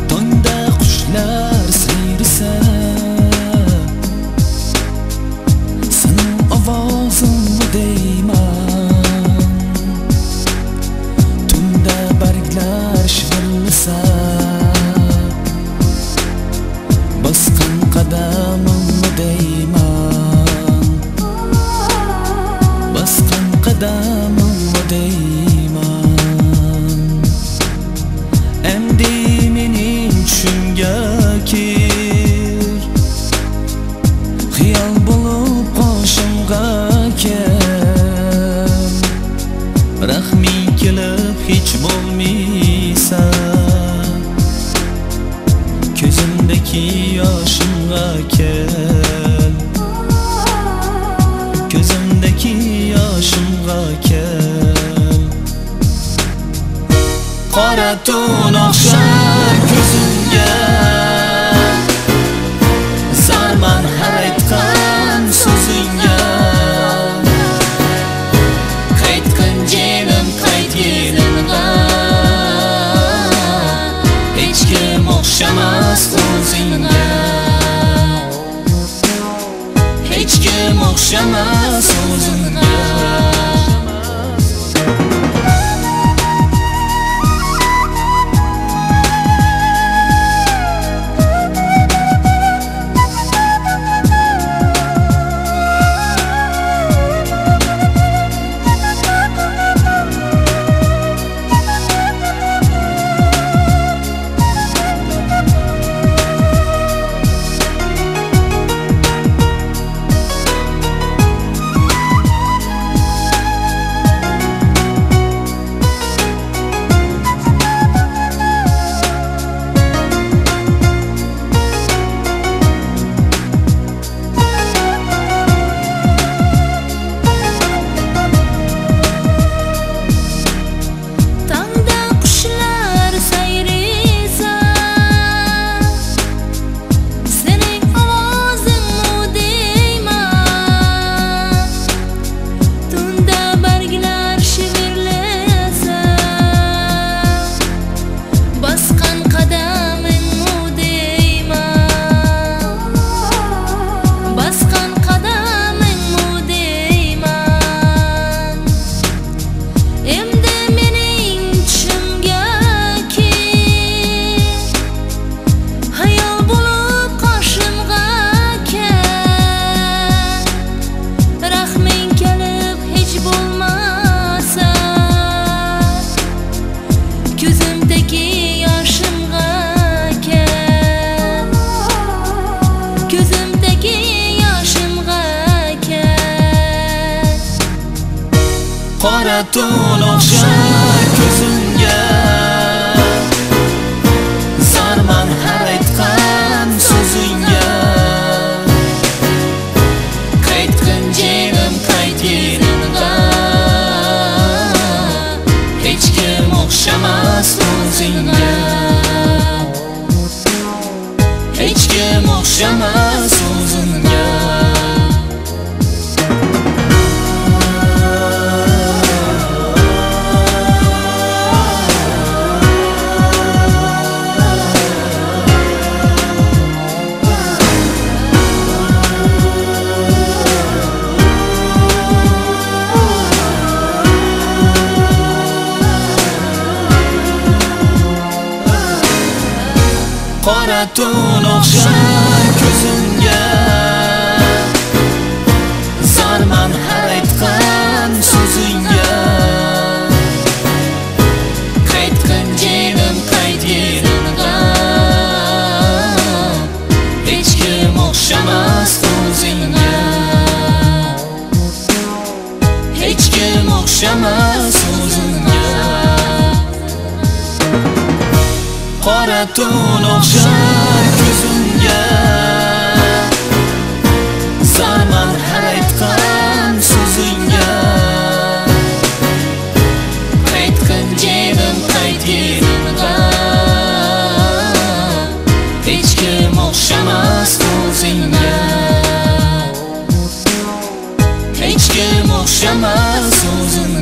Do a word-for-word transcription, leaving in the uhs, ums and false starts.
تاڭدا قۇشلار سايرىسا، سېنىڭ ئاۋازىڭمۇ دەيمەن. تۈندە بەرگلەر شىۋىرلىسا، باسقان قەدىمىڭمۇ دەيمەن. باسقان قەدىمىڭمۇ دەيمەن. ئەمدى مېنىڭ چۈشۈمگە كىر، خىيال بولۇپ قوشۇمغا كەل. رەھمىڭ كېلىپ ھېچ بولمىسا، كۆزۈمدىكى ياشىمغا كەل. كۆزۈمدىكى ياشىمغا كەل. قارا تون ئوخشار كۆزۈڭگە، زارمان ھەر ئېيتقان سۆزۈڭگە. قايتقىن جېنىم، قايت يېنىمغا. ھېچكىم ئوخشىماس ئۆزۈڭگە. ھېچكىم ئوخشىماس ئۆزۈڭگە. تاڭدا قۇشلار سايرىسا، سېنىڭ ئاۋازىڭمۇ دەيمەن. تۈندە بەرگلەر شىۋىرلىسا، باسقان قەدىمىڭمۇ دەيمەن. باسقان قەدىمىڭمۇ دەيمەن. ئەمدى مېنىڭ چۈشۈمگە كىر، ھايال بولۇپ قېشىمغا كەل. رەھمىڭ كېلىپ ھېچ بولمىسا، كۆزۈمدىكى ياشىمغا كەل. كۆزۈمدىكى ياشىمغا كەل. قارا تون ئوخشار كۆزۈڭگە، زارمان ھەر ئېيتقان سۆزۈڭگە. قايتقىن جېنىم، قايت يېنىمغا. ھېچكىم ئوخشىماس ئۆزۈڭگە. ھېچكىم ئوخشىماس ئۆزۈڭگە. قارا تون ئوخشار كۆزۈڭگە، زارمان ھەر ئېيتقان سۆزۈڭگە. قايتقىن جېنىم، قايت يېنىمغا، ھېچكىم ئوخشىماس ئۆزۈڭگە، ھېچكىم ئوخشىماس ئۆزۈڭگە. قارا تون ئوخشار كۆزۈڭگە، زارمان ھەر ئېيتقان سۆزۈڭگە. قايتقىن جېنىم، قايت يېنىمغا، ھېچكىم ئوخشىماس ئۆزۈڭگە، ھېچكىم ئوخشىماس ئۆزۈڭگە.